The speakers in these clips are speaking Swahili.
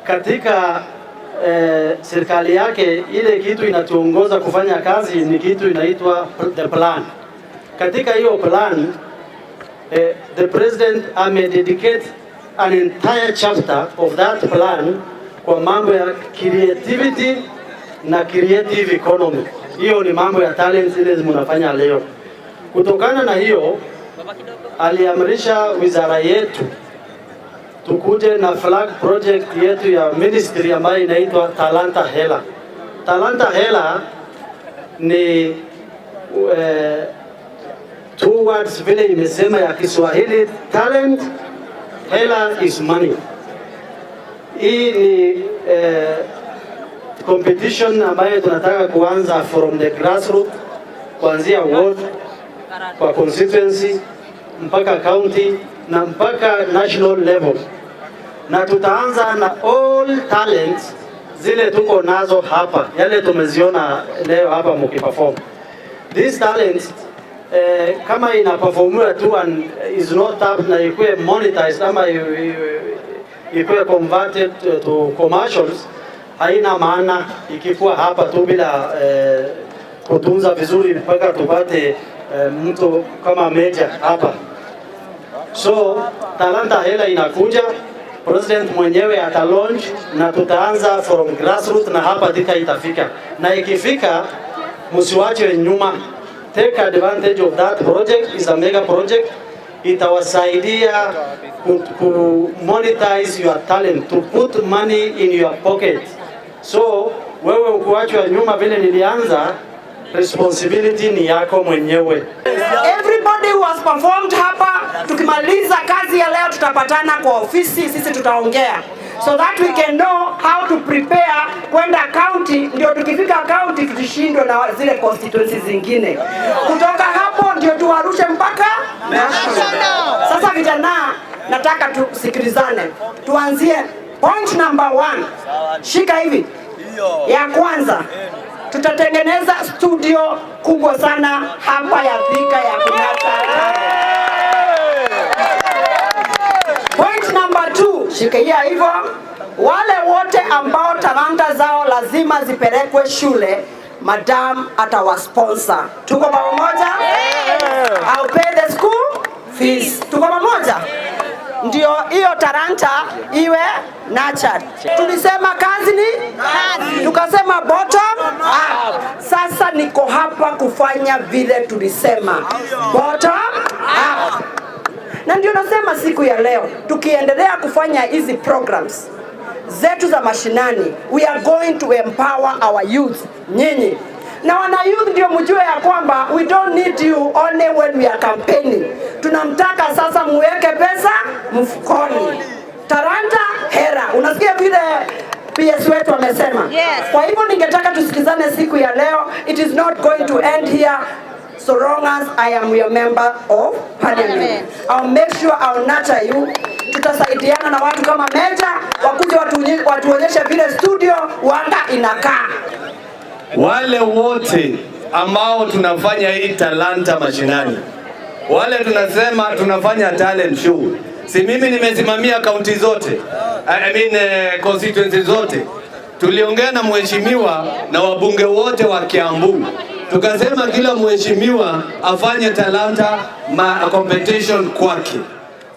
Katika serikali yake, ile kitu inatuongoza kufanya kazi ni kitu inaitwa the plan. Katika hiyo plan, the president amededicate an entire chapter of that plan kwa mambo ya creativity na creative economy. Hiyo ni mambo ya talents zile mnafanya leo. Kutokana na hiyo, aliamrisha wizara yetu tukuje na flag project yetu ya ministry ambayo inaitwa Talanta Hela. Talanta Hela ni two words vile imesema ya Kiswahili, talent, hela is money. Hii ni competition ambayo tunataka kuanza from the grassroots, kuanzia ward, kwa constituency, mpaka county na mpaka national level, na tutaanza na all talents zile tuko nazo hapa, yale tumeziona leo hapa mukiperform. These talents, kama inaperformiwa tu and is not tapped na ikuwe monetized ama ikuwe converted to commercials, haina maana ikikuwa hapa tu bila kutunza vizuri mpaka tupate mtu kama Meja hapa. So Talanta Hela inakuja, president mwenyewe ata launch na tutaanza from grassroots na hapa Thika itafika, na ikifika msiwache nyuma. Take advantage of that project, is a mega project, itawasaidia ku monetize your talent, to put money in your pocket. So wewe ukuachwa nyuma vile nilianza, responsibility ni yako mwenyewe. Everybody who has performed hapa, tukimaliza kazi ya leo tutapatana kwa ofisi, sisi tutaongea so that we can know how to prepare kwenda county, ndio tukifika county tutishindwe na zile constituencies zingine. Kutoka hapo ndio tuwarushe mpaka national. Sasa vijana, nataka tusikilizane, tuanzie point number one. Shika hivi, ya kwanza tutatengeneza studio kubwa sana hapa ya Thika ya kunata talent. Point number two, shikilia hivyo. Wale wote ambao talanta zao lazima zipelekwe shule, madam atawasponsor. Tuko pamoja? I'll pay the school fees. Tuko pamoja? Ndio hiyo talanta iwe nurtured. Tulisema kazi ni kazi, tukasema bottom up. Sasa niko hapa kufanya vile tulisema bottom up, na ndio nasema siku ya leo tukiendelea kufanya hizi programs zetu za mashinani, we are going to empower our youth, nyinyi na wana youth ndio mjue ya kwamba we don't need you only when we are campaigning. Tunamtaka sasa muweke pesa mfukoni. Talanta hera, unasikia vile PS wetu amesema. Yes. Kwa hivyo ningetaka tusikizane siku ya leo. It is not going to end here so long as I am your member of parliament. I'll make sure I'll nurture you. Tutasaidiana na watu kama Meja wakuje watuonyeshe vile studio wanga inakaa. Wale wote ambao tunafanya hii talanta mashinani, wale tunasema tunafanya talent show, si mimi nimesimamia kaunti zote, I mean, constituency zote. Tuliongea na mheshimiwa na wabunge wote wa Kiambu, tukasema kila mheshimiwa afanye talanta ma competition kwake.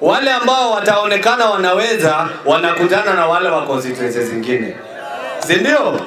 Wale ambao wataonekana wanaweza wanakutana na wale wa constituency zingine, si ndio?